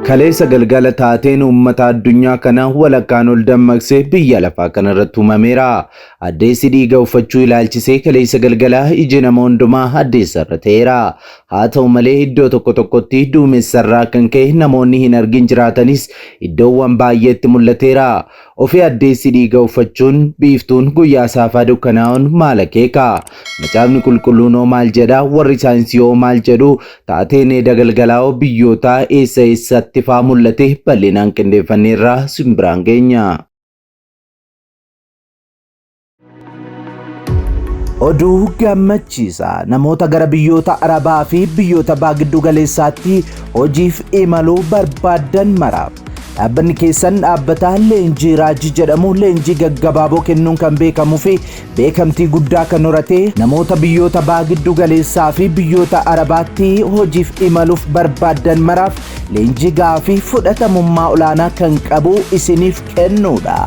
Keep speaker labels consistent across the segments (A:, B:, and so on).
A: Kaleessa galgala taateen uummata addunyaa kana walakkaan ol dammaqsee biyya lafaa kanarratti uumameera. Addeessi dhiiga uffachuu ilaalchisee kaleessa galgala iji nama hundumaa addeessarra ta'eera. Haa ta'u malee iddoo tokko tokkotti duumessarraa kan ka'e namoonni hin argin jiraatanis iddoowwan baay'eetti mul'ateera. Ofii addeessi dhiiga uffachuun biiftuun guyyaa saafaa dukkanaa'uun maal akeeka? Macaafni qulqulluun hoo maal jedha? Warri saayinsii hoo maal jedhu? Taateen eda galgalaa'oo biyyoota eessa eessatti faa mul'ate bal'inaan qindeeffanneerra sin biraan geenya. Oduu gammachiisa namoota gara biyyoota Arabaa fi biyyoota baha giddu galeessaatti hojiif imaluu barbaaddan maraaf. Dhaabbanni keessan dhaabbata leenjii raajii jedhamu leenjii gaggabaaboo kennuun kan beekamuu fi beekamtii guddaa kan horate namoota biyyoota baha giddu galeessaa fi biyyoota Arabaatti hojiif imaluuf barbaaddan maraaf leenjii gahaa fi fudhatamummaa olaanaa kan qabu isiniif kennuudha.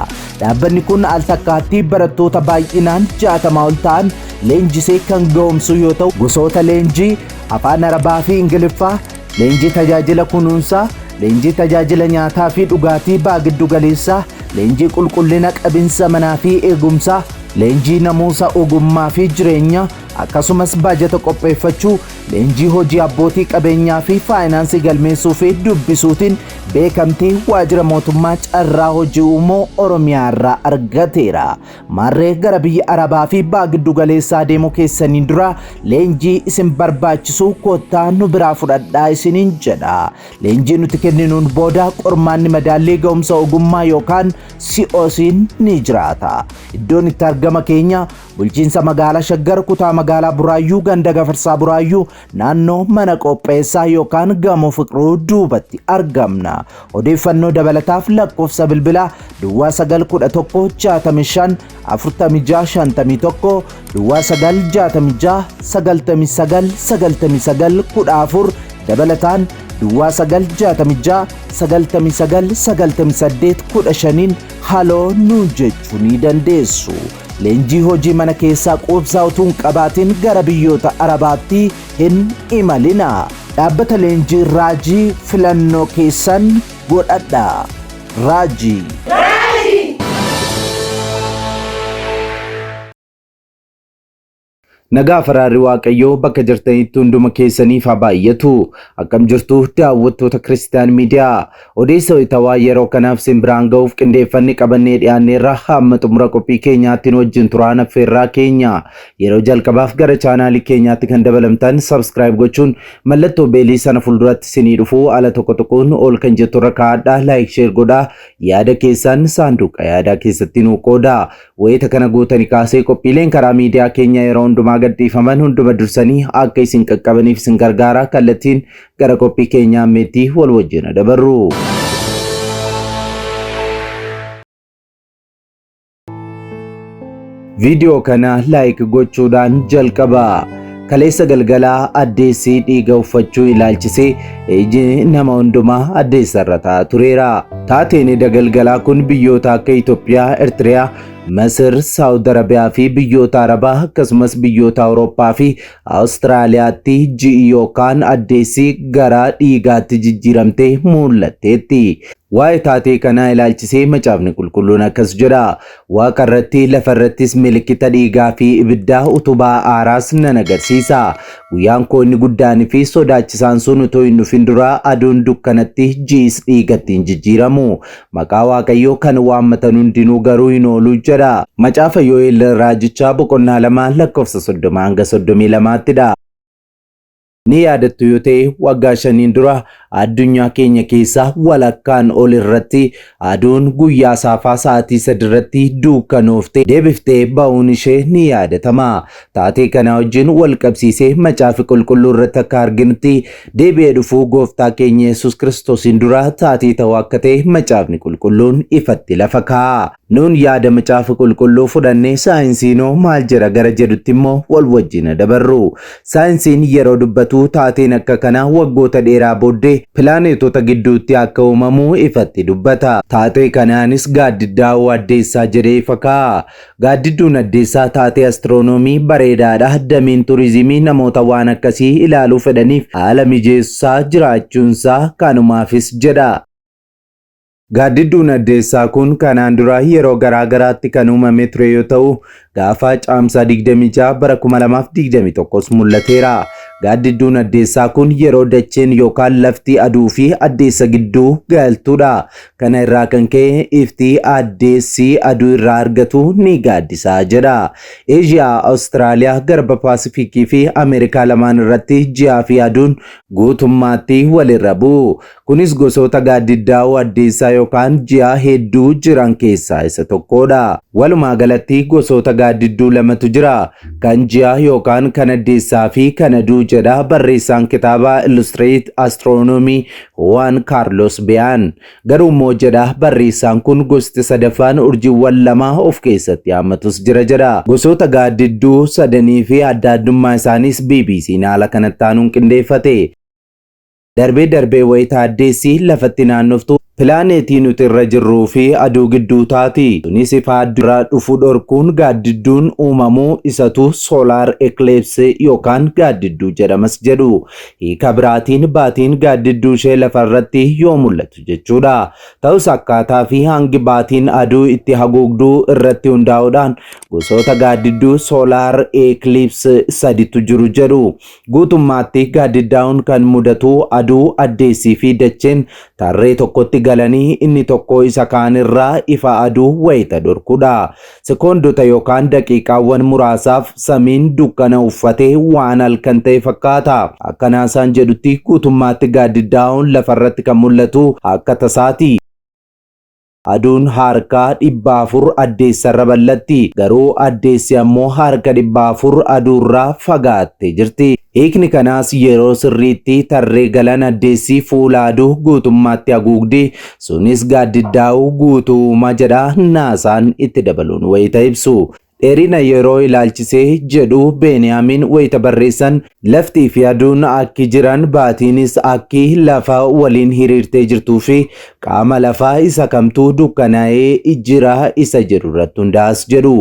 A: Dhaabbanni kun al takkaatti barattoota baay'inaan 60 ol ta'an leenjisee kan ga'oomsu yoo ta'u, gosoota leenjii afaan Arabaa fi Ingiliffaa, leenjii tajaajila kunuunsaa, leenjii tajaajila nyaataa fi dhugaatii baha giddu galeessaa, leenjii qulqullina qabinsa manaa fi eegumsaa, leenjii namuusa ogummaa fi jireenyaa, akkasumas baajata qopheeffachuu, leenjii hojii abbootii qabeenyaa fi faayinaansii galmeessuu fi dubbisuutiin beekamtii waajjira mootummaa carraa hojii uumuu Oromiyaa irraa argateera. Maarree gara biyya Arabaa fi baha giddu galeessaa deemuu keessaniin dura leenjii isin barbaachisu kottaa nu biraa fudhadhaa isiniin jedha. Leenjii nuti kenninuun booda qormaanni madaallii ga'umsa ogummaa yookaan COC'n ni jiraata. Iddoon itti argama keenya Bulchiinsa magaalaa Shaggar kutaa magaalaa Buraayyuu ganda Gafarsaa Buraayyuu naannoo mana qopheessaa yookaan gamoo Fiqruu duubatti argamna. Odeeffannoo dabalataaf lakkoofsa bilbilaa Duwwaa 9 11 65 46 51 Duwwaa 9 66 99 99 14 dabalataan Duwwaa 9 66 99 98 15 haloo nuun jechuu ni dandeessu. Leenjii hojii mana keessaa quubsaa utuu hin qabaatin gara biyyoota Arabaatti hin imalina. Dhaabbata leenjii Raajii filannoo keessan godhadha. Raajii. Nagaa faraarri Waaqayyoo bakka jirtanitti hunduma keessaniif haa baay'atu. Akkam jirtu daawwattoota Kiristiyaan Miidiyaa. Odeessa wayitawaa yeroo kanaaf sin biraan ga'uuf qindeeffanne qabannee dhiyaanneerra hamma xumura qophii keenyaatti nu wajjin turaan affeerraa keenya. Yeroo jalqabaaf gara chaanaalii keenyaatti kan dabalamtan subscribe gochuun mallattoo beelii sana fuulduratti sinii dhufu ala tokko tokkoon ol kan jettu irra kaa'adhaa like share godhaa yaada keessan saanduqa yaadaa keessatti nuu qoodaa. Wayita kana guutani kaasee qophiileen karaa miidiyaa keenyaa yeroo hundumaa gadhiifaman hunduma dursanii akka isin qaqqabaniif isin gargaara. Kallattiin gara qophii keenyaa ammeetti wal wajjin dabarru. Viidiyoo kana laayik gochuudhaan jalqaba. Kaleessa galgalaa addeessi dhiiga uffachuu ilaalchisee iji nama hundumaa addeessarra ta'aa tureera. Taateen eda galgalaa kun biyyoota akka Itoophiyaa, Ertiriyaa, Masir, Saawud Arabiyaa fi biyyoota Arabaa akkasumas biyyoota Awurooppaa fi Awustiraaliyaatti ji'i yookaan addeessi gara dhiigaatti jijjiiramtee mul'atteetti. Waa'ee taatee kanaa ilaalchisee Macaafni Qulqulluun akkas jedha, Waaqa irratti, lafa irrattis milikkita dhiigaa fi ibiddaa, utubaa aaraas nan agarsiisa. Guyyaan koo inni guddaanii fi sodaachisaan sun utuu hin dhufin dura aduun dukkanatti, ji'is dhiigatti hin jijjiiramu. Maqaa Waaqayyoo kan waammatan hundinuu garuu hin oolu jedha. Macaafa Yo'el raajichaa boqonnaa 2 lakkoofsa 30 hanga 32tti dha. Ni yaadattu yoo ta'e waggaa shaniin dura addunyaa keenya keessaa walakkaan ol irratti aduun guyyaa saafaa sa'aatii sadi irratti duukkanooftee deebiftee ba'uun ishee ni yaadatama. Taatee kanaa wajjin wal qabsiisee Macaafa Qulqulluu irratti akka arginutti deebi'ee dhufuu Gooftaa keenya Yesuus Kiristoosiin dura taatee ta'uu akka ta'e Macaafni Qulqulluun ifatti lafa kaa'a. Nuun yaada Macaafa Qulqulluu fudhannee saayinsiinoo maal jedha gara jedhutti immoo wal wajjin dabarru. Saayinsiin yeroo dubbatu taateen akka kanaa waggoota dheeraa booddee pilaaneetota gidduutti akka uumamu ifatti dubbata. Taatee kanaanis gaaddiddaa'uu addeessaa jedhee ifa kaa'a. Gaaddidduun addeessaa taatee astiroonoomii bareedaadha. Dameen turizimii namoota waan akkasii ilaaluu fedhaniif haala mijeessaa jiraachuunsaa kanumaafis jedha. Gaaddidduun addeessaa kun kanaan dura yeroo garaa garaatti kan uumame ture yoo ta'u, gaafa Caamsaa 26 bara 2021s mul'ateera. Gaaddidduun addeessaa kun yeroo dacheen yookaan lafti aduu fi addeessa gidduu galtudha. Kana irraa kan ka'e ifti addeessi aduu irraa argatu ni gaaddisa jedha. Eeshiyaa, Awustiraaliyaa, Garba Paasifikii fi Ameerikaa lamaan irratti ji'aa fi aduun guutummaatti walirra bu'u. Kunis gosoota gaaddiddaa'uu addeessaa yookaan ji'aa hedduu jiran keessaa isa tokkodha. Walumaa galatti gosoota gaaddidduu lamatu jira. Kan ji'aa yookaan kan addeessaa fi kan aduu jedha barreessaan kitaaba Illustrate Astronomy Juan Carlos Bean. Garuu immoo jedha barreessaan kun gosti sadaffaan urjiiwwan lama of keessatti haammatus jira jedha. Gosoota gaaddidduu sadanii fi adda addummaa isaaniis BBC'n haala kanatti aanuun qindeeffate. Darbee darbee wayita addeessi lafatti naannoftu pilaaneetii nuti irra jirruu fi aduu gidduu taati. Sunis ifa aduu irraa dhufu dhorkuun gaaddidduun uumamuu isatu solar eclipse yookaan gaaddidduu jedhamas jedhu. Hiika biraatiin baatiin gaaddidduu ishee lafarratti yoo mul'atu jechuudha. Ta'us akkaataa fi hangi baatiin aduu itti haguugduu irratti hundaa'uudhaan gosoota gaaddidduu solar eclipse saditu jiru jedhu. Guutummaatti gaaddiddaa'uun kan mudatu aduu, addeessii fi dacheen tarree tokkotti galanii inni tokko isa kaanirraa ifa aduu wayita dhorkudha. Sekoondota yookaan daqiiqaawwan muraasaaf samiin dukkana uffatee waan halkan ta'e fakkaata. Akka NASAn jedhutti guutummaatti gaaddiddaa'uun lafarratti kan mul'atu akka tasaati. Aduun harka 400 addeessarra bal'atti. Garuu addeessi ammoo harka 400 aduurraa fagaattee jirti. Hiikni kanaas yeroo sirriitti tarree galan addeessi fuula aduu guutummaatti haguugdi. Sunis gaaddiddaa'uu guutuu uuma jedha NASAn itti dabaluun wayita ibsu. Dheerina yeroo ilaalchisee jedhu Beeniyaamin wayita barreessan laftii fi aduun akki jiran baatiinis akki lafa waliin hiriirtee jirtuu fi qaama lafaa isa kamtuu dukkanaa'ee jira isa jedhu irratti hundaa'as jedhu.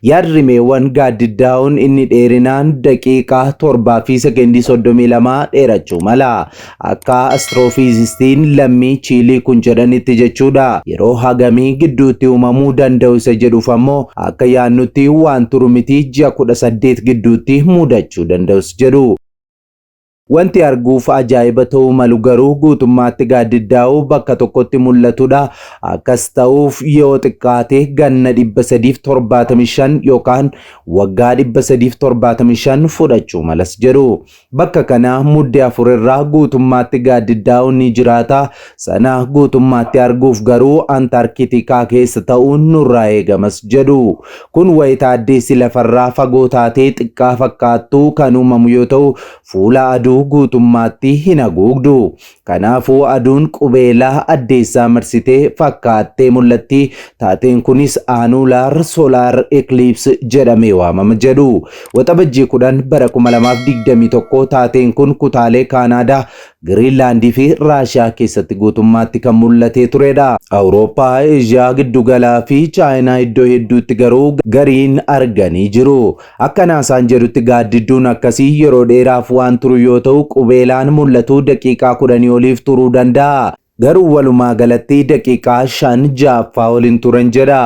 A: Yaad-rimeewwan gaaddiddaa'uun inni dheerinaan daqiiqaa 7 fi sekendii 32 dheerachuu mala. Akka astroofiizistiin lammii Chiilii kun jedhanitti jechuudha. Yeroo hagamii gidduutti uumamuu danda'u isa jedhuuf ammoo akka yaadnutti waan turu miti ji'a 18 gidduutti mudachuu danda'us jedhu. Wanti arguuf ajaa'iba ta'uu malu garuu guutummaatti gaaddiddaa'uu bakka tokkotti mul'atudha. Akkas ta'uuf yoo xiqqaate ganna 375 yookaan waggaa 375 fudhachuu malas jedhu. Bakka kana Mudde 4 irraa guutummaatti gaaddiddaa'uun ni jiraata. Sana guutummaatti arguuf garuu Antaarkitikaa keessa ta'uun nurraa eegamas jedhu. Kun wayita addeessi lafarraa fagoo taatee xiqqaa fakkaattu kan uumamu yoo ta'u, fuula aduu guutummaatti hin haguugdu. Kanaafuu aduun qubeelaa addeessaa marsitee fakkaattee mul'atti. Taateen kunis annular solar eclipse jedhamee waamama jedhu. Waxabajjii 10 bara 2021 taateen kun kutaalee Kaanaadaa, Giriinlaandii fi Raashiyaa keessatti guutummaatti kan mul'atee turedha. Awurooppaa, Eeshiyaa Giddugalaa fi Chaayinaa iddoo hedduutti garuu gariin arganii jiru. Akka NASAn jedhutti gaaddidduun akkasii yeroo dheeraaf waan turu yoo ta'u qubeelaan mul'atu daqiiqaa kudhanii oliif turuu danda'a. Garuu walumaa galatti daqiiqaa 5, 6ffaa ol hin turan jedha.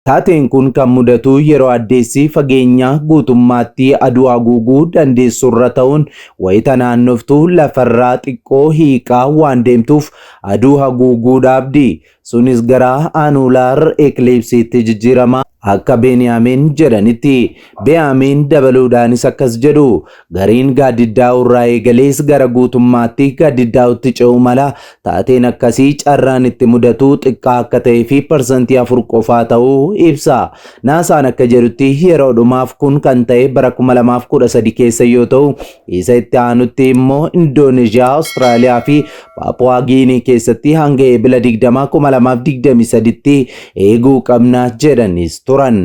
A: Taateen kun kan mudatu yeroo addeessi fageenya guutummaatti aduu haguuguu dandeessurra ta'uun wayita naannoftu lafarraa xiqqoo hiiqaa waan deemtuuf aduu haguuguu dhaabdi. Sunis gara annular eclipse'tti jijjiirama akka Beeniyaamin jedhanitti. Beeyaamin dabaluudhaanis akkas jedhu, Gariin gaaddiddaa'uurraa eegalees gara guutummaatti gaaddiddaa'utti ce'uu mala. Taateen akkasii carraan itti mudatu xiqqaa akka ta'ee fi parsantii 4 qofaa ta'uu ibsa. NASAn akka jedhutti yeroo dhumaaf kun kan ta'e bara 2013 keessa yoo ta'u, isa itti aanutti immoo Indooneezhiyaa, Awustiraaliyaa fi Paapuwaa Giinii keessatti hanga Eebila 20, 2023tti eeguu qabna jedhanis turan.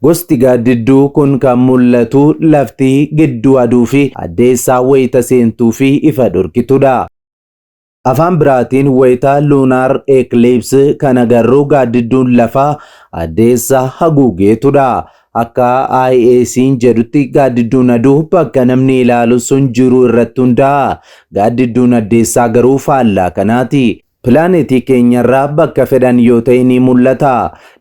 A: Gosti gaaddidduu kun kan mul'atu lafti gidduu aduu fi addeessaa wayita seentuu fi ifa dhorkitudha. Afaan biraatiin wayita lunar eclipse kan agarru gaaddidduun lafaa addeessa haguugeetudha. Akka IAC'n jedhutti gaaddidduun aduu bakka namni ilaalu sun jiru irratti hundaa'a. Gaaddidduun addeessaa garuu faallaa kanaati. Pilaanetii keenyarraa bakka fedhan yoo ta'e ni mul'ata.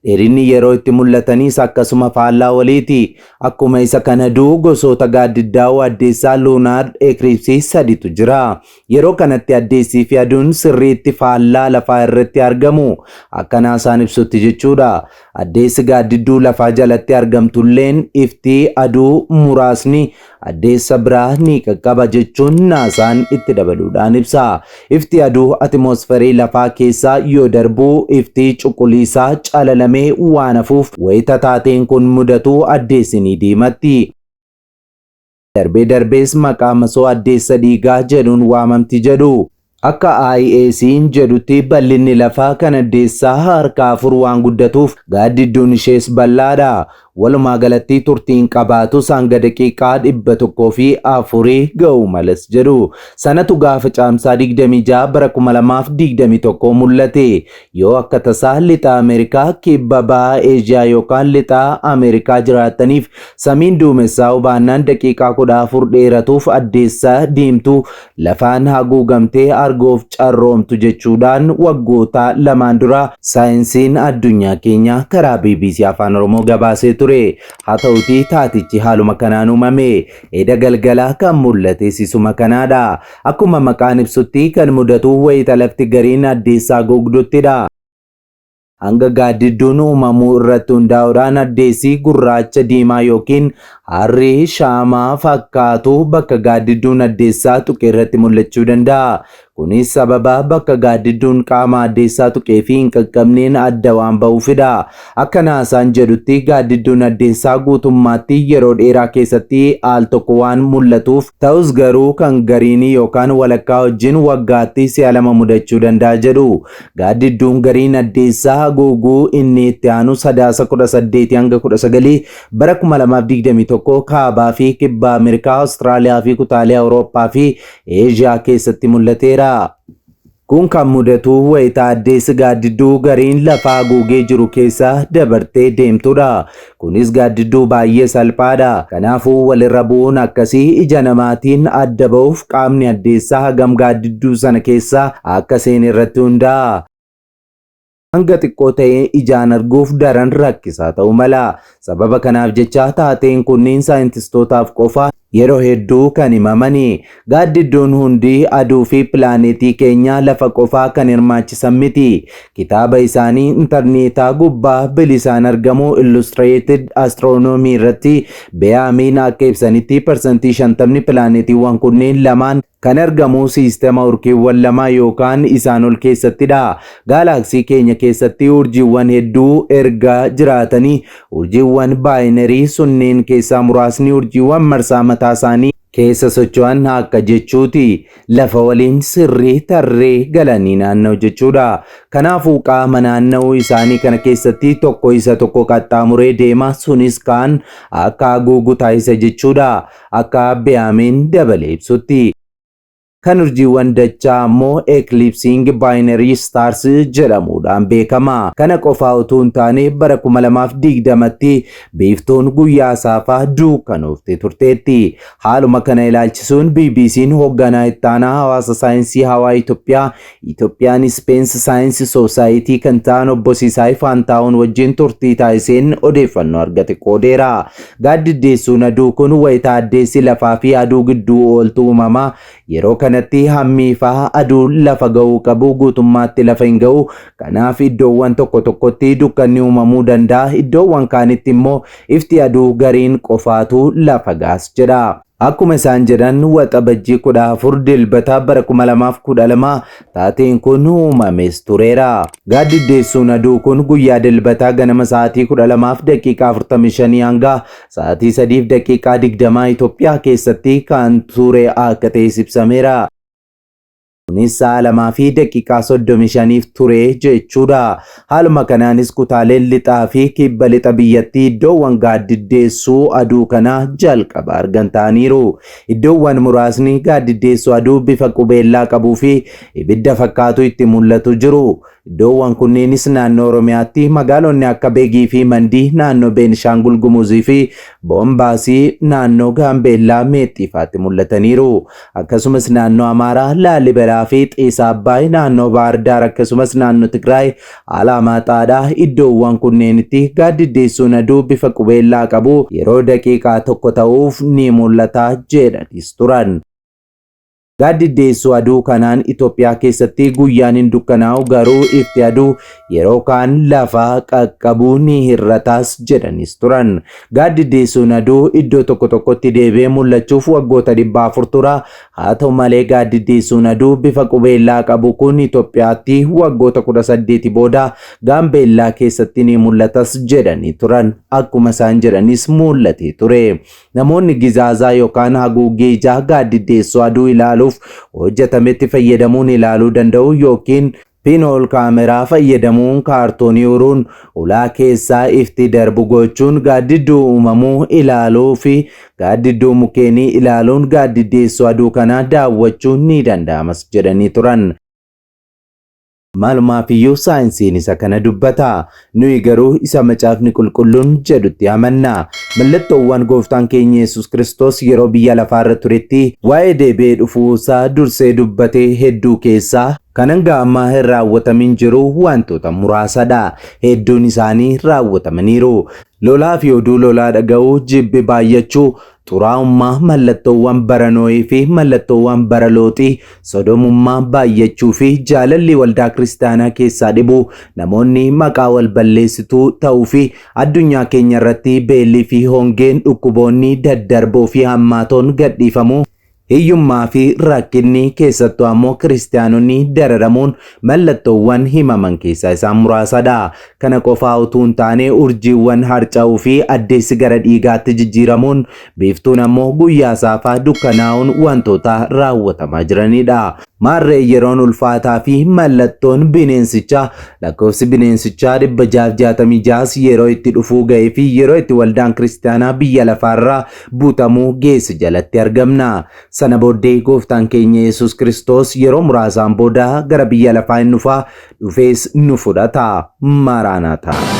A: Dheerinni yeroo itti mul'atanis akkasuma faallaa waliiti. Akkuma isa kan aduu gosoota gaaddiddaa'uu addeessaa lunar eclipse saditu jira. Yeroo kanatti addeessii fi aduun sirriitti faallaa lafaa irratti argamu. Akka NASAn ibsutti jechuudha. Addeessi gaaddidduu lafaa jalatti argamtulleen ifti aduu muraasni addeessa biraa ni qaqqaba jechuun NASAn itti dabaluudhaan ibsa. Ifti aduu atimoosferii lafaa keessaa yoo darbu ifti cuquliisaa calalamee waan hafuuf wayita taateen kun mudatu addeessi ni diimatti. Darbee darbees maqaa masoo addeessa dhiigaa jedhuun waamamti jedhu. Akka IAC'n jedhutti bal'inni lafaa kan addeessaa harka afur waan guddatuuf gaaddidduun ishees bal'aadha. Walumaa galatti turtiin qabaatus hanga daqiiqaa 104 ga'uu malas jedhu. Sanatu gaafa Caamsaa 26 bara 2021 mul'ate. Yoo akka tasaa lixa Ameerikaa, kibba baha Eeshiyaa yookaan lixa Ameerikaa jiraattaniif samiin duumessaa'uu baannaan daqiiqaa 14 dheeratuuf addeessa diimtuu lafaan haguugamtee arguuf carroomtu jechuudhaan waggoota lamaan dura saayinsiin addunyaa keenyaa karaa BBC Afaan Oromoo gabaasee ture. Haa ta'utii taatichi haaluma kanaan uumame. Eda galgalaa kan mul'ates isuma kanaadha. Akkuma maqaan ibsutti kan mudatu wayita lafti gariin addeessaa gogduttidha. Hanga gaaddidduun uumamuu irratti hundaa'uudhaan addeessi gurraacha diimaa yookiin harri shaamaa fakkaatu bakka gaaddidduun addeessaa tuqe irratti mul'achuu danda'a. Kunis sababa bakka gaaddidduun qaama addeessaa tuqee fi hin qaqqabneen adda waan ba'uufidha. Akka NASAn jedhutti gaaddidduun addeessaa guutummaatti yeroo dheeraa keessatti al tokko waan mul'atuuf ta'us garuu kan gariinii yookaan walakkaa wajjin waggaatti si'a lama mudachuu danda'a jedhu. Gaaddidduun gariin addeessaa haguuguu inni itti aanu Sadaasa 18 hanga 19 bara 2021 kaabaa fi kibba Ameerikaa, Awustiraaliyaa fi kutaalee Awurooppaa fi Eeshiyaa keessatti mul'ateera. Kun kan mudatu wayita addeessi gaaddidduu gariin lafa haguugee jiru keessa dabartee deemtudha. Kunis gaaddidduu baay'ee salphaadha. Kanaafuu walirra bu'uun akkasii ija namaatiin adda ba'uuf qaamni addeessaa hagam gaaddidduu sana keessa akka seene irratti hundaa'a. Hanga xiqqoo ta'e ijaan arguuf daran rakkisaa ta'uu mala. Sababa kanaaf jecha taateen kunniin saayintistootaaf qofa yeroo hedduu kan himamani. Gaaddidduun hundi aduu fi pilaaneetii keenya lafa qofaa kan hirmaachisan miti. Kitaaba isaanii intarneetaa gubbaa bilisaan argamu Illustrated Astronomy irratti Beyaamiin akka ibsanitti parsantii 50 pilaaneetiiwwan kunneen lamaan kan argamu siistema urkiiwwan lama yookaan isaan ol keessattidha. Gaalaaksii keenya keessatti urjiiwwan hedduu erga jiraatanii urjiiwwan baayinarii sunneen keessaa muraasni urjiiwwan marsaa mataa isaanii keessa socho'an akka jechuuti. Lafa waliin sirrii tarree galanii naanna'u jechuudha. Kanaafuu qaama naanna'uu isaanii kana keessatti tokko isa tokko qaxxaamuree deema sunis kaan akka haguugu taasisa jechuudha. Akka Beyaamiin dabalee ibsutti. Kan urjiiwwan dachaa ammoo Eclipsing Binary Stars jedhamuudhaan beekama. Kana qofaa utuu hin taane bara 2020tti biiftuun guyyaa saafaa duukkanooftee turteetti. Haaluma kana ilaalchisuun BBC'n hoogganaa ittaanaa hawaasa saayinsii hawaa Itoophiyaa Ethiopian Space Science Society kan ta'an obbo Sisaay Faantaawun wajjin turtii taasiseen odeeffannoo argate qoodeera. Gaaddiddeessuun aduu kun wayita addeessi lafaa fi aduu gidduu ooltu uumamaa yeroo kanatti hammi ifaa aduu lafa ga'uu qabu guutummaatti lafa hin ga'u. Kanaaf iddoowwan tokko tokkotti dukkanni uumamuu danda'a. Iddoowwan kaanitti immoo ifti aduu gariin qofaatu lafa gaas jedha. Akkuma isaan jedhan Waxabajjii 14 Dilbata bara 2012 taateen kun uumames tureera. Gaaddiddeessuun aduu kun guyyaa Dilbataa ganama sa'aatii 12:45 hanga sa'aatii 3:20 Itoophiyaa keessatti kan ture akka ta'es ibsameera. Kunis sa'a 2:35f ture jechuudha. Haaluma kanaanis kutaaleen lixaa fi kibba lixa biyyattii iddoowwan gaaddiddeessuu aduu kana jalqaba argan ta'aniiru. Iddoowwan muraasni gaaddiddeessuu aduu bifa qubeellaa qabuu fi ibidda fakkaatu itti mul'atu jiru. Iddoowwan kunneenis naannoo Oromiyaatti magaalonni akka Begii fi Mandii, naannoo Beenishaangul Gumuzii fi Boombaasii, naannoo Gaambeellaa Meexxiifaatti mul'ataniiru. Akkasumas naannoo Amaaraa Laalibalaa fi Xiisa Abbaay, naannoo Baahir Daar akkasumas naannoo Tigraay Alaamaaxaadha. Iddoowwan kunneenitti gaaddiddeessuun aduu bifa qubeellaa qabu yeroo daqiiqaa tokko ta'uuf ni mul'ata jedhanis turan. Gaaddiddeessuu aduu kanaan Itoophiyaa keessatti guyyaan hin dukkanaa'u garuu ifti aduu yeroo kaan lafa qaqqabuu ni hir'atas jedhanis turan. Gaaddiddeessuun aduu iddoo tokko tokkotti deebi'ee mul'achuuf waggoota 400 tura. Haa ta'u malee gaaddiddeessuun aduu bifa qubeellaa qabu kun Itoophiyaatti waggoota 18 booda Gaambeellaa keessatti ni mul'atas jedhanii turan. Akkuma isaan jedhanis mul'atee ture. Namoonni gizaazaa yookaan haguuggii ijaa gaaddiddeessuu aduu ilaaluuf hojjetametti fayyadamuun ilaaluu danda'u yookiin pinhole kaameraa fayyadamuun kaartoonii uruun ulaa keessaa ifti darbu gochuun gaaddidduu uumamuu ilaaluu fi gaaddidduu mukeenii ilaaluun gaaddiddeessuu aduu kanaa daawwachuun ni danda'amas jedhanii turan. Maalumaafiyyuu saayinsiin isa kana dubbata. Nuyi garuu isa Macaafni Qulqulluun jedhutti amanna. Mallattoowwan Gooftaan keenya Yesus Kiristoos yeroo biyya lafaarra turetti waa'ee deebi'ee dhufuu isaa dursee dubbate hedduu keessaa kan hanga ammaa hin raawwatamin jiru wantoota muraasadha. Hedduun isaanii raawwatamaniiru. Lolaa fi oduu lolaa dhaga'uu, jibbi baay'achuu, xuraa'ummaa, mallattoowwan bara Nohii fi mallattoowwan bara Looxii, sodomummaa baay'achuu fi jaalalli waldaa kiristaanaa keessaa dhibuu, namoonni maqaa wal balleessituu ta'uu fi addunyaa keenya irratti beellii fi hongeen dhukkuboonni daddarboo fi hammaatoon gadhiifamuu, Hiyyummaa fi rakkinni keessattuu ammoo kiristiyaanonni dararamuun mallattoowwan himaman keessaa isaan muraasadha. Kana qofaa utuu hin taane urjiiwwan harca'uu fi addeessi gara dhiigaatti jijjiiramuun biiftuun ammoo guyyaa saafaa dukkanaa'uun wantoota raawwatamaa jiranidha. Maarree yeroon ulfaataa fi mallattoon bineensichaa lakkoofsi bineensichaa 666s yeroo itti dhufuu ga'ee fi yeroo itti waldaan kiristiyaanaa biyya lafaarraa butamuu geesse jalatti argamna. Sana booddee gooftaan keenya Yesuus Kiristoos yeroo muraasaan booda gara biyya lafaa in dhufa, dhufees nu fudhata. Maaraanaataa.